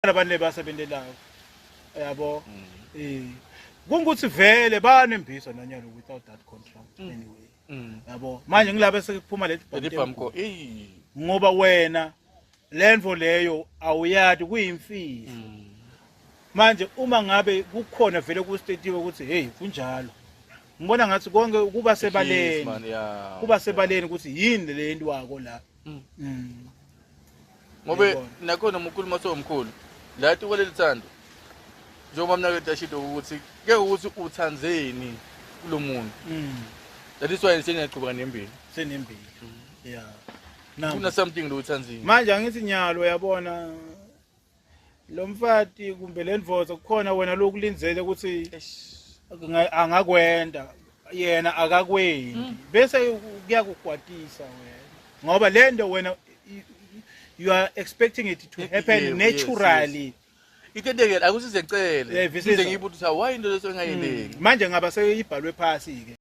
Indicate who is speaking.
Speaker 1: Abantu lebasebentelayo, yabo, kungukuthi vele banembisa nanyalo without that contract anyway, yabo. Manje ngilabe sekuphuma leli
Speaker 2: Leli bhamko, eyi.
Speaker 1: Ngoba wena lendvo leyo awuyati, kuyimfihlo. Manje uma ngabe kukhona vele kustatiwe ukuthi hey, kunjalo, ngibona ngathi konke kuba sebaleni.
Speaker 2: Yes, man, yeah.
Speaker 1: Kuba sebaleni ukuthi yini le nto wako la.
Speaker 2: Ngobe
Speaker 1: Yayibona.
Speaker 2: Nakhona umkhulu masowumkhulu la tukwaleli thando, njengoba mina ke dashito ukuthi ke ukuthi uthandzeni kulo muntu. That is why sengiyaqhubeka nembili.
Speaker 1: Senembili, yeah. Nambo.
Speaker 2: Kuna something lo uthandzini.
Speaker 1: Manje angithi nyalo uyabona lo mfati kumbe le ndvodza, kukhona wena lokulindzele ukuthi angakwenda, yena akakwendi, bese kuyakukwatisa wena ngoba le nto wena you are expecting it to happen naturally.
Speaker 2: Itendekela akusize ngicele.
Speaker 1: Yeah, visisa.
Speaker 2: Ngize ngiyibuthi ukuthi why into leso engayeleki.
Speaker 1: Manje ngaba seyibhalwe phasi ke.